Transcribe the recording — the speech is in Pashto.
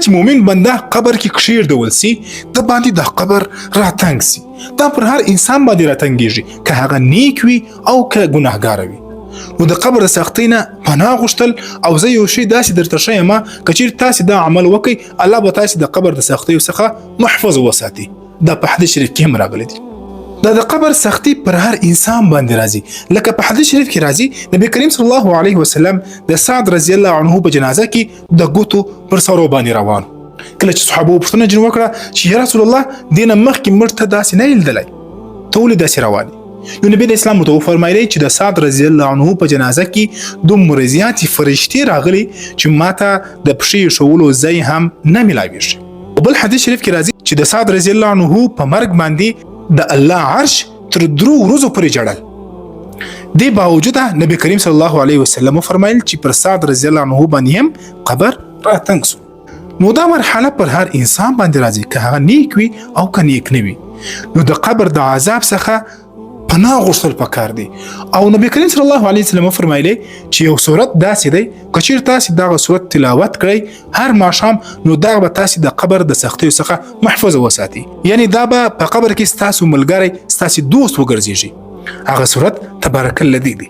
چې مؤمن بنده قبر کې کښېږدول سي، د باندې د قبر راتنګ سي. دا پر هر انسان باندې راتنګېږي، که هغه نیک وي او که ګناهګاره وي. نو د قبر د سختۍ نه پناه غوښتل، او زه یو شی داسې درته ښیم که چیرې تاسې دا عمل وکئ، الله به تاسې د قبر د سختیو څخه محفوظ وساتي. دا په حدیث شریف کې هم راغلی دی. دا د قبر سختی پر هر انسان باندې راځي، لکه په حدیث شریف کې راځي، نبی کریم صلی الله علیه وسلم د سعد رضی الله عنه په جنازه کې د ګوتو پر سرو باندې روان. کله چې صحابه پوښتنه جن وکړه چې یا رسول الله، دینه مخکې موږ ته داسې نه لیدلی، ته ولې داسې روان؟ نو نبی د اسلام ورته وفرمایلی چې د سعد رضی الله عنه په جنازه کې دومره زیاتې فرشتې راغلي چې ماته د پښې ایښولو ځای هم نه میلاویږي. بل حدیث شریف کې راځي چې د سعد رضی الله عنه په مرګ باندې د الله عرش تر درو ورځو پورې ژړل. دې باوجوده نبی کریم صلی الله علیه وسلم وفرمایل چې پر سعد رضی الله عنه باندې هم قبر راتنګ سو. نو دا مرحله پر هر انسان باندې راځي، که هغه نیک وي او که نیک نه وي. نو د قبر د عذاب څخه پناه غوښتل پکار دي. او نبی کریم صلی الله علیه وسلم فرمایلی چې یو سورت داسې دی، که چیرې تاسې دغه سورت تلاوت کړئ هر ماښام، نو دغه به تاسې د قبر د سختیو څخه محفوظ وساتي، یعنی دا به په قبر کې ستاسو ملګری، ستاسو دوست وګرځېږي. هغه سورت تبارک الذي دی.